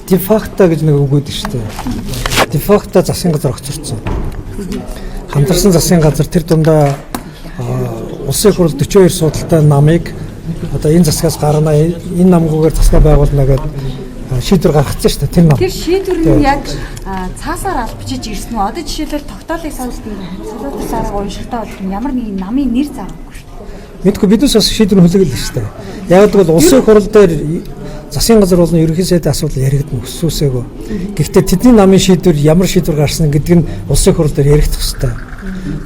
Де факто гэж нэг үг өгдөг шүү дээ. Де факто засгийн газар огцорсон. Хамтарсан засгийн газар тэр дундаа улсын хурал 42 судалтай намыг одоо энэ засгаас гарна, энэ намгүйгээр засгаа байгуулна гэдэг шийдвэр гаргацсан шүү дээ. Тэр нам. Тэр шийдвэр нь яг цаасаар албачиж ирсэн үү? Одоо жишээлбэл тогтоолыг саналт солиотол дарга уншихтаа бол ямар нэгэн намын нэр заагагүй шүү дээ. Мэдгүй, биднээс бас шийдвэр хүлээгэл шүү дээ. Яг гэвэл улсын хурал дээр засгийн газар болон ерөнхий сайдын асуудал яригдана өсөөсөөгөө. Гэхдээ тэдний намын шийдвэр ямар шийдвэр гарсан гэдэг нь улсын хурал дээр яригдах хэрэгтэй.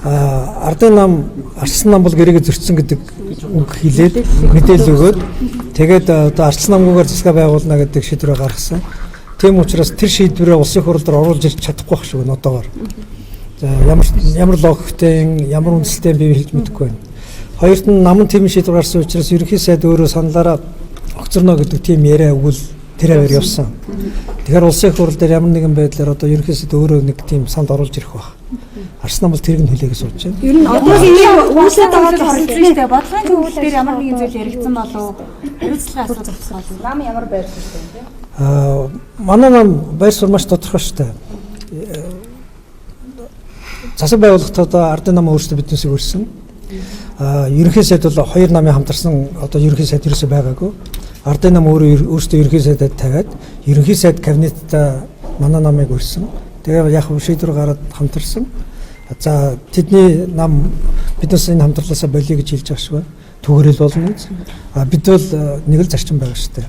Ардын нам, арчсан нам бол гэрээгээ зөрчсөн гэдэг үг хэлээд мэдээлэл өгөөд тэгээд одоо арчсан намгүйгээр засгаа байгуулна гэдэг шийдвэрээ гаргасан. Тийм учраас тэр шийдвэрээ улсын хурал дээр оруулж ирч чадахгүй байх шиг байна одоогоор. За, ямар ямар логиктэй, ямар үндсэлтэй би хэлж мэдэхгүй байна. Хоёрт нь намын тийм шийдвэр гарсан учраас ерөнхий сайд өөрөө саналаараа огцорно гэдэг тийм яриа өгвөл тэр аваар явсан. Тэгэхээр улсын их хурал дээр ямар нэгэн байдлаар одоо ерөнхий сайд өөрөө нэг тийм санд оруулж ирэх байх. Арсан нам бол тэрийг нь хүлээгээ сууж байна. Ер нь одоо ийм үүсээд байгаа л оролцсон шүү дээ. Бодлогын төвлөл дээр ямар нэгэн зүйл яригдсан болов уу? Хариуцлагын асуудал болов уу? Нам ямар байр суурьтай юм бэ? Манай нам байр суурь маш тодорхой шүү дээ. Засаг байгууллагт одоо ардын нам өөрсдөө биднээсээ өрсөн. Ерөнхий сайд бол хоёр намын хамтарсан одоо ерөнхий сайд ерөөсөө байгаагүй. Ардын нам өөрөө өөрсдөө ерөнхий сайдад тавиад ерөнхий сайд кабинетта манай намыг өрсөн. Тэгээ яг шийдвэр гараад хамтарсан. За, тэдний нам биднээс энэ хамтарлаасаа болиё гэж хэлж байгаа шиг байна. Түгэрэл болно. А бид бол нэг л зарчим байгаа шүү дээ.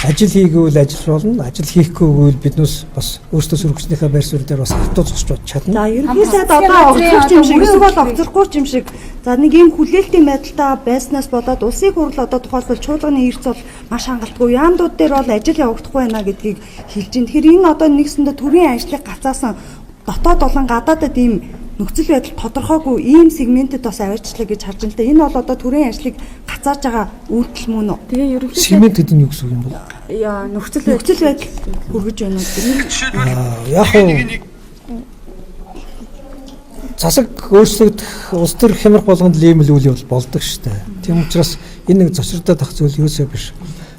Ажил хийгээвэл ажил болно. Ажил хийхгүй гэвэл биднээс бас өөрсдөө сөрөгчнийхээ байр суурь дээр бас хатуу зогсож чадна. За, ерөнхий сайд одоо огцорч юм шиг, эсвэл огцрохгүй юм шиг. За, нэг ийм хүлээлтийн байдалтай байснаас болоод улсын хурал одоо тухайлбал чуулганы эрс бол маш хангалтгүй. Яамдууд дээр бол ажил явагдахгүй байна гэдгийг хэлж байна. Тэгэхээр энэ одоо нэгсэндээ төрийн ажлыг гацаасан дотоод болон гадаадад ийм нөхцөл байдал тодорхойгүй ийм сегментэд бас аваачлаа гэж харж байна л да. Энэ бол одоо төрийн ажлыг гацааж байгаа үйлдэл мөн үү? Тэгээ ерөнхий Сегмент гэдэг нь юу гэсэн үг юм бол? Яа, нөхцөл байдал Нөхцөл байдал хүргэж байна уу гэдэг. Яг уу засаг өөрчлөгдөх, улс төр хямрах болгонд л ийм л үйл явдал болдог шүү дээ. Тийм учраас энэ нэг зочирдоод ах зүйл юусоо биш.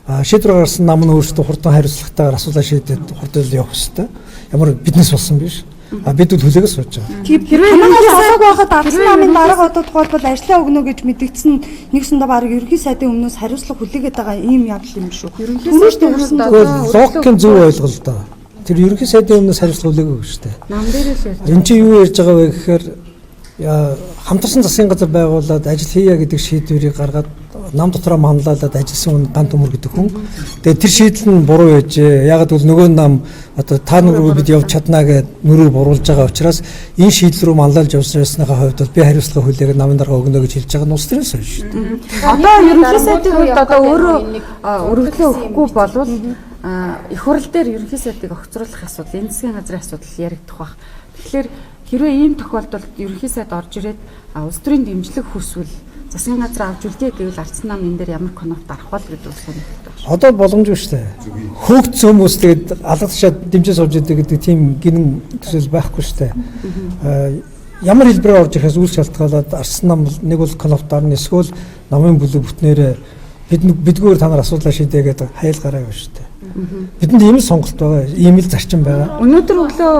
Шийдвэр гаргасан нам нь өөрсдөө хурдан хариуцлагатайгаар асуулаа шийдээд хурдан явах хэрэгтэй. Ямар биднес болсон биш. Бид бол хүлээгээ сууж байгаа. Хэрвээ ерөнхий сайд байхад арсан намын дарга одоо тухайлбал ажлаа өгнө гэж мэдэгдсэн, нэгсэндээ баг ерөнхий сайдын өмнөөс хариуцлага хүлээгээд байгаа ийм явдал юм шүү. Ерөнхий сайдын өмнөөс логикийн зөв ойлголт доо. Тэр ерөнхий сайдын өмнөөс хариуцлага хүлээгээгүй шүү дээ. Нам дээр л ярьж. Энд чинь юу ярьж байгаа вэ гэхээр хамтарсан засгийн газар байгуулад ажил хийе гэдэг шийдвэрийг гаргаад нам дотроо манлайлаад ажилласан хүн Гант Төмөр гэдэг хүн. Тэгээд тэр шийдэл нь буруу байжээ. Яг гэвэл нөгөө нам одоо та нар руу бид явж чаднаа гэд нүрээр буруулж байгаа учраас энэ шийдэл рүү манлайлж явсан ясныхаа хувьд бол би хариуцлага хүлээгээд намын дарга өгнө гэж хэлж байгаа нь улс төрийн соёл шүү дээ. Одоо ерөнхий сайдын хувьд одоо өөрөө өргөдлөө өгөхгүй болвол их хурал дээр ерөнхий сайдыг огцруулах асуудал, энэ засгийн газрын асуудал яригдах бах. Тэгэхээр хэрвээ ийм тохиолдолд ерөнхий сайд орж ирээд улс төрийн дэмжлэг хүсвэл засгийн газар авч үлдээ гэвэл арцсан нам энэ дээр ямар кноп дарах бол гэдэг сонирхолтой байна. Одоо боломжгүй шүү дээ. Хөөгдсөн хүмүүс тэгээд алга тушаад дэмжиж сууж идэг гэдэг тийм гинэн төсөл байхгүй шүү дээ. Ямар хэлбэрээр орж ирэхээс үл шалтгаалаад арцсан нам нэг бол кноп дарна, эсвэл намын бүлэг бүтнээрээ бидгүүр та нар асуудлаа шийдэ гэдэг хайл гараа явна шүү дээ. Бидэнд ийм л сонголт байгаа, ийм л зарчим байгаа. Өнөөдөр өглөө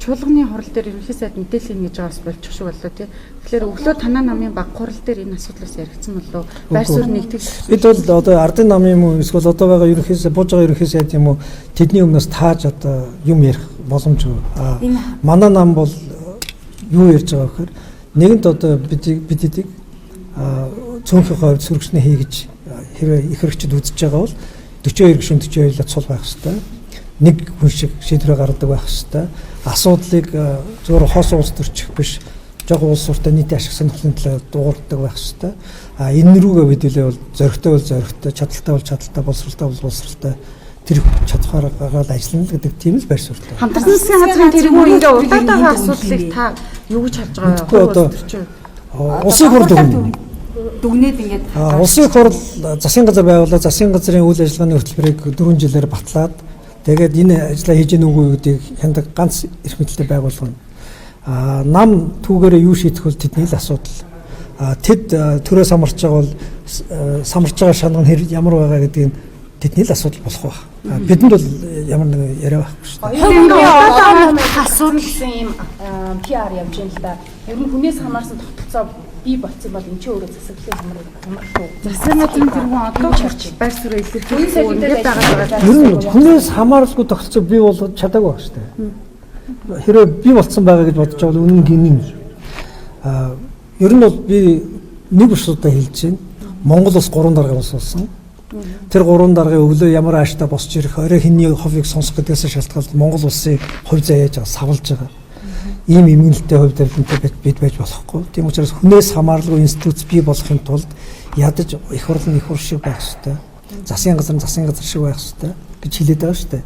чуулганы хурал дээр ерөнхий сайд мэдээлэл хийнэ гэж байгаас болчих шиг боллоо тий. Тэгэхээр өглөө танаа намын баг хурал дээр энэ асуудлаас яригдсан болов уу? Байр суурь нэгтгэл. Бид бол одоо ардын намын юм уу эсвэл одоо байгаа ерөнхий сайд, бууж байгаа ерөнхий сайд юм уу, тэдний өмнөөс тааж одоо юм ярих боломжгүй. Манай нам бол юу ярьж байгаа гэхээр нэгэнт одоо бидэдийг цөөнхийн хувьд сөргөчнө хий гэж хэрвээ их хэрэгчд үзэж байгаа бол 42 гишүүн 42-д цул байх хэвээр. Нэг хүн шиг шийдвэрээ гаргадаг байх хэвээр. Асуудлыг зөвхөн хоосон улс төрчих биш, жоохон улс суртаа нийтийн ашиг сонирхлын төлөө дуугардаг байх хэвээр. Энэ рүүгээ бид үлээ бол зоригтой бол зоригтой, чадaltaй бол чадaltaй, боловсралтай бол боловсралтай. Тэр чадвараар гаргаад ажиллана гэдэг тийм л байр суурьтай. Хамтарсан засгийн газрын тэргүүр ингээ удаад байгаа асуудлыг та юу гэж харж байгаа вэ? Одоо улсын хурал дүгнэ. Дүгнээд ингээд улсын хурал засгийн газар байгуулаад засгийн газрын үйл ажиллагааны хөтөлбөрийг 4 жилээр батлаад тэгээд энэ ажлаа хийж гэнэ үгүй гэдгийг хяндаг ганц эрх мэдэлтэй байгууллага. Нам түүгээрээ юу шийдэх бол тэдний л асуудал. Тэд төрөө самарч байгаа бол самарч байгаа шанга нь ямар байгаа гэдгийг тэдний л асуудал болох байх. Бидэнд бол ямар нэгэн яриа байхгүй шүү дээ. Асуудал гэсэн юм PR явж байна л да. Ер нь хүнээс хамаарсан тогтолцоо бий болцсон бол энэ ч өөрөө засаглалын хамралт уу? Засгийн газрын тэргүүн одоо хүртэл байр суурь илэрхийлэхгүй ингээд байгаа. Ер нь хүнээс хамааралгүй тогтолцоо бий болгож чадаагүй байх шүү дээ. Хэрвээ бий болцсон байгаа гэж бодож байгаа бол үнэн гинэн. Ер нь бол би нэг удаа хэлж байна. Монгол улс 3 даргын улс болсон. Тэр 3 даргын өглөө ямар ааштай босч ирэх, орой хинний ховыг сонсох гэдгээс шалтгаалж Монгол улсын хувь заяаж байгаа, савлж байгаа. Ийм эмгэнэлтэй хувь тавилантай бид байж болохгүй. Тийм учраас хүнээс хамааралгүй институт бий болохын тулд ядаж их хурл нь их хурл шиг байх ёстой. Засгийн газар нь засгийн газар шиг байх ёстой гэж хэлээд байгаа шүү дээ.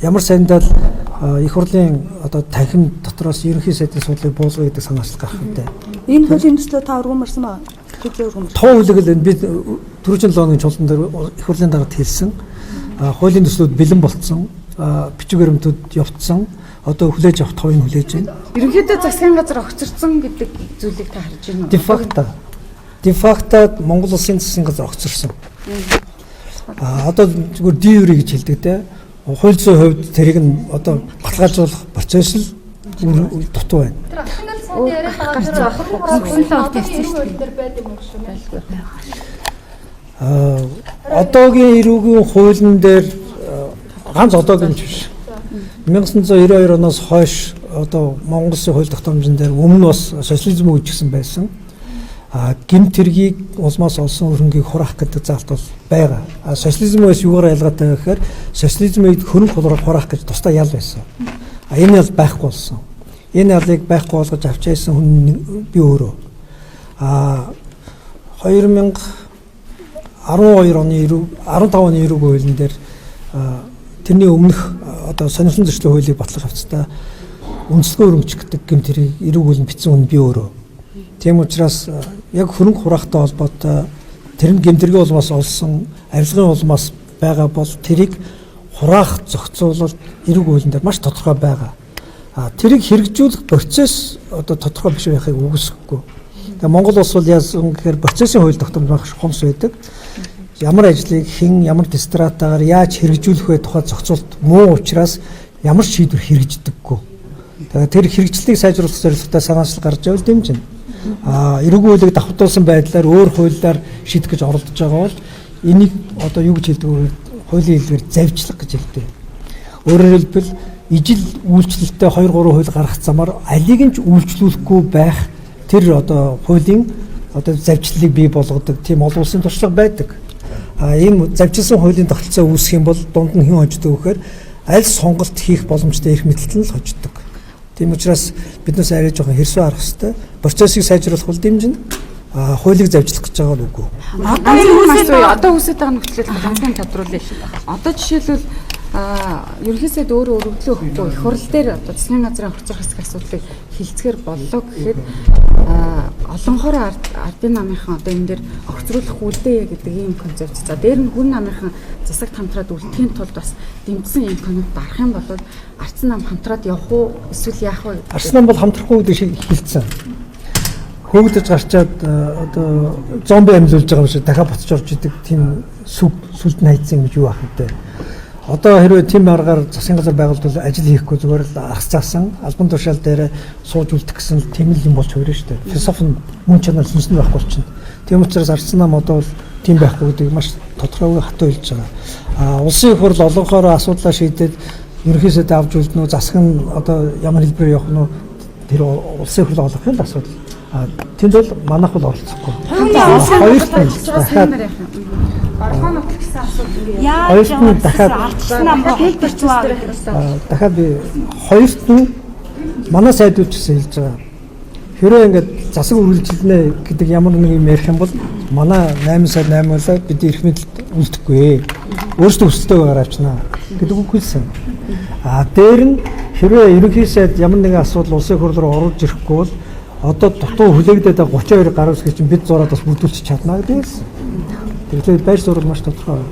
Ямар сайндаа л их хурлын одоо танхим дотроос ерөнхий сайдын суудлыг буулгая гэдэг санаачлал гарах хэрэгтэй. Энэ хуулийн төслөө та өргөмөрсөн ба? Хэзээ өргөмөрсөн? Тоо хуулийг л би түрүүчийн 7 хоногийн чуулган дээр их хурлын даргад хэлсэн. Хуулийн төслүүд бэлэн болцсон. Бичиг баримтууд явцсан. Одоо хүлээж авах товыг хүлээж байна. Ерөнхийдөө засгийн газар огцорсон гэдэг зүйлийг та харж байна уу? Де факто Монгол улсын засгийн газар огцорсон. Одоо зүгээр de jure гэж хэлдэг те. Хууль зүйн хувьд тэрийг нь одоо баталгаажуулах процесс л дутуу байна. Тэр Алтан сайд яриад байгаа тэр 23 хууль дээр байд юм уу шүү. Одоогийн эрүүгийн хуулийн дээр ганц одоогийн ч биш. 1992 оноос хойш одоо Монгол Улсын хууль тогтоомжн дээр өмнө бас социализм үеч гэсэн байсан. Гэмт хэргийг улмаас олсон хөрөнгийг хураах гэдэг заалт бол байгаа. Социализм үеэс юугаар ялгаатай вэ гэхээр социализм үед хөрөнгө хураах гэж тусдаа ял байсан. Энэ ял байхгүй болсон. Энэ ялыг байхгүй болгож авч яасан хүн би өөрөө. 2012 оны 15 оны эрүүг хуулийн дээр тэрний өмнөх одоо сонирхлон зөрчлийн хуулийг батлах явцдаа үндэслэгээ өрөмч гэдэг гэмт хэргийг эрүүг хууль нь бичсэн хүн би өөрөө. Тийм учраас яг хөрөнгө хураахтай холбоотой тэр нь гэмт хэргийн улмаас олсон авилгын улмаас байгаа бол тэрийг хураах зохицуулалт эрүүг хуулийн дээр маш тодорхой байгаа. Тэрийг хэрэгжүүлэх процесс одоо тодорхой биш байхыг үгүйсгэхгүй. Тэгээ Монгол улс бол яасан гэхээр процессын хууль тогтоомж маш хомс байдаг. Ямар ажлыг хэн ямар дистратагаар яаж хэрэгжүүлэх вэ тухай зохицуулалт муу учраас ямар ч шийдвэр хэрэгждэггүй. Тэгээ тэр хэрэгжлийг сайжруулах зорилготой санаачлал гарч байвал дэмжинэ. Эрүүг хуулийг давхтуулсан байдлаар өөр хуулиар шийдэх гэж оролдож байгаа бол энийг одоо юу гэж хэлдэг вэ? Хуулийн хэлбэр завьчлага гэж хэлдэг. Өөрөөр хэлбэл ижил үйлчлэлтэй 2 3 хууль гаргах замаар алийг нь ч үйлчлүүлэхгүй байх тэр одоо хуулийн одоо завьчлалыг бий болгодог тийм олон улсын туршлага байдаг. Ийм завьчилсан хуулийн тогтолцоо үүсэх юм бол дунд нь хэн хождог вэ гэхээр аль сонголт хийх боломжтой эрх мэдэлт нь л хождог. Тийм учраас биднээс арай жоохон хэрсүү харах хэрэгтэй. Процессыг сайжруулах бол дэмжинэ. Хуулийг завьчлах гэж байгаа нь үгүй. Одоо үүсээд байгаа нөхцөлийг ганцхан тодруулъя. Одоо жишээлбэл ерөнхий сайд өөрөө өргөдлөө өгөхгүй их хурл дээр одоо засгийн газрын огцрох хэсэг асуудлыг хилцгээр боллоо гэхэд олонхоор ардын намынхан одоо энэ дээр огцруулах үлдээ гэдэг ийм концепц. За дээр нь хүн намынхан засагт хамтраад үлдэхийн тулд бас дэмжсэн ийм концепт дарах юм бол ардсан нам хамтраад явах уу эсвэл яах вэ? Ардсан нам бол хамтрахгүй гэдэг шиг хэлсэн. Хөөгдөж гарчаад одоо зомби амьлуулж байгаа юм шиг дахиад буцаж орж идэг тийм сүг сүлд нь хайцсан гэж юу ах вэ? Одоо хэрвээ тийм аргаар засгийн газар байгуулалт ажил хийхгүй зүгээр л аргас заасан албан тушаал дээр сууж үлдэх гэсэн тийм л юм болж хувирна шүү дээ. Философи нь мөн чанар сүнс нь байхгүй болчихно. Тийм учраас ардсан нам одоо бол тийм байхгүй гэдгийг маш тодорхойгүй хатуу хэлж байгаа. Улсын их хурл олонхоор асуудлаа шийдээд ерөнхий сайд авч үлдэнэ үү, засаг нь одоо ямар хэлбэрээр явах нь тэр улсын их хурл олохын л асуудал. Тэнд бол манайх бол оролцохгүй. Хоёрт нь дахиад Орлогоо нутаг гэсэн асуудал ингэ Яаж Хоёрт нь дахиад ардсан нам хэлбэрч Дахиад би хоёрт нь манай сайд үуч гэсэн хэлж байгаа. Хэрвээ ингээд засаг үргэлжилнэ гэдэг ямар нэг юм ярих юм бол манай 8 сар 8 удаа бид эрх мэдэлд үлдэхгүй. Өөрсдөө өсөлтөө гараа авчнаа гэдэг үг хэлсэн. Дээр нь хэрвээ ерөнхий сайд ямар нэгэн асуудал улсын хурл руу оруулж ирэхгүй бол одоо дутуу хүлээгдээд байгаа 32 гаруй хэсгийг чинь бид зураад бас бүрдүүлчих чадна гэдэг хэлсэн. Тэгэхээр байр суурь маш тодорхой.